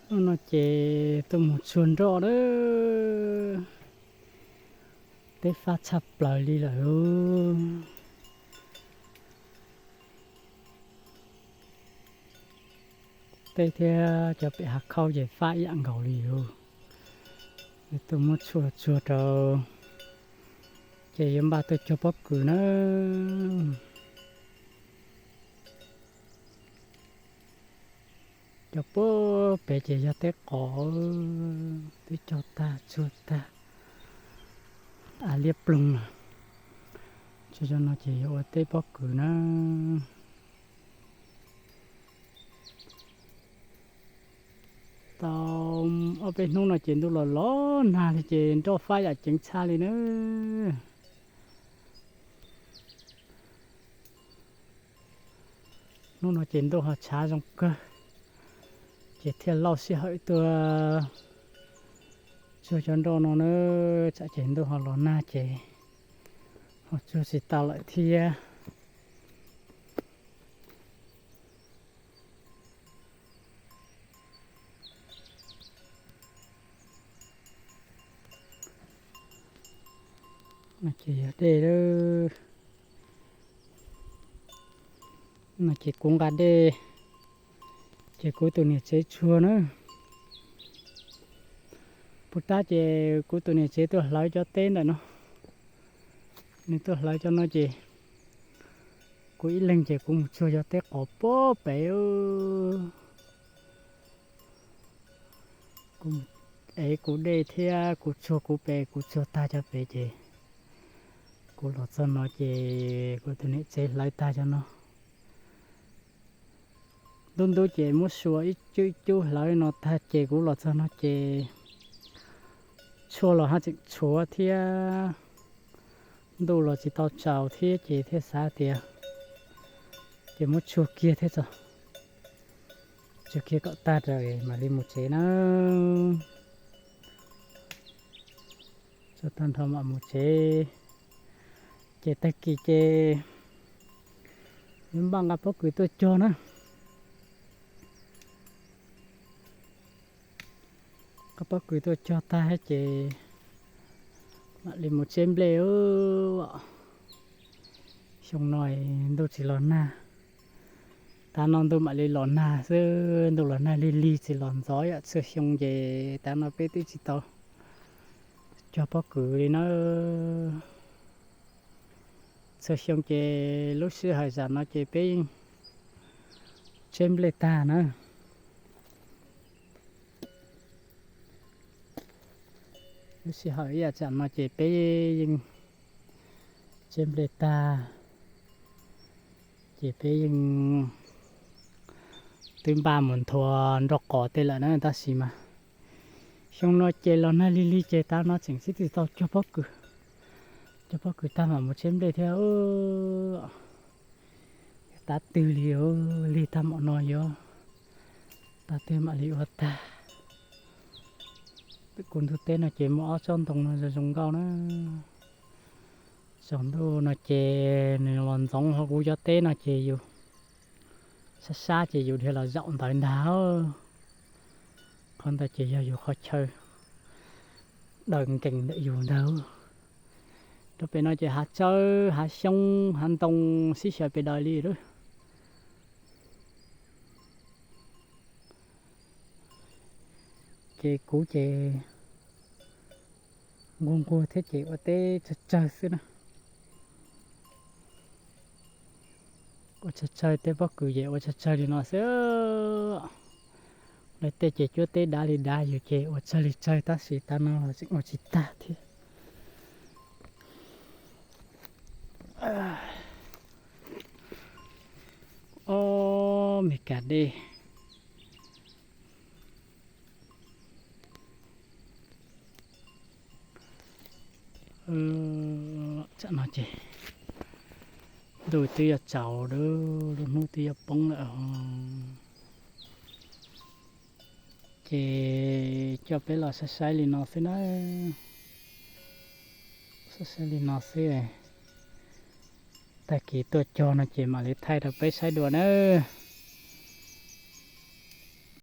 Hnub no ces tuaj mus tsuag nroj lawm, teb fab tshaj plaws li lawm. Teb thiab cov pem hav khaub ces fab ib yam nkaus li os. Tuaj muab tsuag tsuag rau ces yuav npaj tuaj cog pob kws na. Cov puag pem ces yog teb qos, twb cog tag tsuag tag, av liab ploog lawm. Tsuag cov no ces yuav ua teb pob kws na. Tau ob peb hnub no ces ntuj los los nag li ces nroj fab yam ceev tshaj li na. Hnub no ces ntuj ho tshav zoo kawg, ces thiaj lauj sij hawm tuaj tsuag cov nroj no na. Tsam ces ntuj ho los nag ces ho tsuag tsis tau lawm thiab. No ces yog dej lawm. No ces kuv nqa dej, ces kuv tus niam tsev tsuag na. Puag ta ces kuv tus niam tsev tuaj hlawv cov teb ntawm no, nws tuaj hlawv cov no ces kuv ib leeg ces kuv mus tsuag cov teb qos puag pem. Kuv es kuv dej thiab kuv tsuag kuv pem, kuv tsuag tag cov pem ces kuv los txog no ces kuv tus niam tsev hlawv tag cov no. Ntub ntub ces muab sua ib cub ib cub hlawv no tag ces kuv los txog no ces tshuaj los haj tseem tshuav thiab, ntuj los tsis tau tsaus thiab ces thiaj xav tias ces muab tsuag kiag thiab tso, tsuag kiag kom tag raws mam li mus tsev na. Tsuag tag nrho mam mus tsev. Ces tag kis ces yuav npaj nqa pob kws tuaj cog na. Nqa pob kws tuaj cog tag ces mam li mus tseb nplej. Xyoo no ntuj tsis los nag, tav no ntuj mam li los nag xwb, ntuj los nag lig lig tsis los ntxov yam txhua xyoo ces tav no peb twb tsis tau cog pob kws li na. Txhua xyoo ces lub sij hawm zam no ces peb yeej tseb nplej tag na. Lub sij hawm ib yam tsam no ces peb yeej tseb nplej tag, ces peb yeej twb npaj mus nthua nroj qos tej lawm na, tab sis mas xyoo no ces los nag lig lig ces tav no tseem tsis tau cog pob kws. Cog pob kws tag mam mus tseb nplej thiab. Tav twg li, lig tag mam no yuav, tav twg mam li ua tag. Kuv ntug teb no ces muaj ob tsob ntoo no zoo zoo nkauj na. Tsaus ntuj no ces nws los ntxoov hauv kuv cov teb no ces yus sab sab ces yus dhia los zaum ntawd ntag. Qhov ntawd ces yog yus qhov chaw daws nkees ntawm yus ntag. Rau pem no ces hav tsawb, hav xyoob, hav ntoo sib xyaw pes daws li lawm. Ces kuv ces nquag nquag thiab ces ua teb tsawg tsawg xwb na. Ua tsawg tsawg, teb pob kws ces ua tsawg tsawg li no xwb. Lawv tej ces cuab teb dav li dav, yus ces ua tsawg li tsawg tab sis tav no los tseem ua tsis tag thiab. Ob me kas dej. Tsam no ces ntuj twb yuav tsaus lawm, lub hnub twb yuav poob lawm. Ces coj peb los saib saib li no xwb na. Saib saib li no xwb. Tag kis tuaj cog no ces mam li thaij rau peb saib dua nawb.